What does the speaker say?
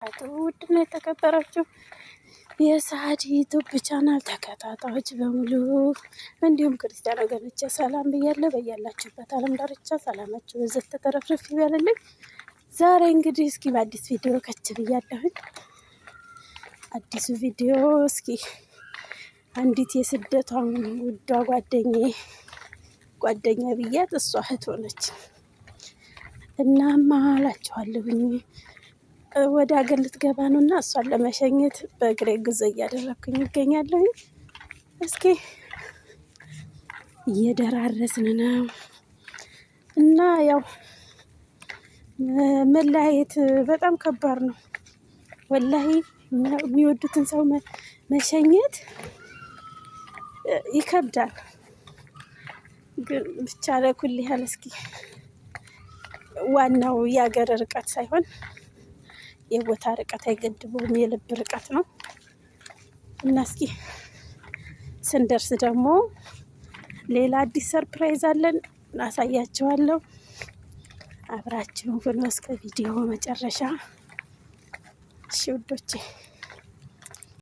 ውድና የተከበራችሁ የሰዓድ YouTube channel ተከታታዮች በሙሉ እንዲሁም ክርስቲያን ወገኖቼ ሰላም ብያለሁ። በያላችሁበት ዓለም ዳርቻ ሰላማችሁ ብዝት ተተረፍርፍ ይበልልኝ። ዛሬ እንግዲህ እስኪ በአዲስ ቪዲዮ ከች ብያለሁኝ። አዲሱ ቪዲዮ እስኪ አንዲት የስደቷን ውዷ ጓደኛዬ ጓደኛ ብያት እሷ እህት ሆነች። እናማ አላችኋለሁኝ ወደ ሀገር ልትገባ ነው እና እሷን ለመሸኘት በእግሬ ጉዞ እያደረግኩኝ ይገኛለሁ። እስኪ እየደራረስን ነው እና ያው መለያየት በጣም ከባድ ነው። ወላሂ የሚወዱትን ሰው መሸኘት ይከብዳል። ግን ብቻ ለኩል ያህል እስኪ ዋናው የሀገር ርቀት ሳይሆን የቦታ ርቀት አይገድበውም፣ የልብ ርቀት ነው። እና እስኪ ስንደርስ ደግሞ ሌላ አዲስ surprise አለን፣ አሳያችኋለሁ። አብራችሁን ሁኑ እስከ ቪዲዮ መጨረሻ። እሺ ውዶቼ።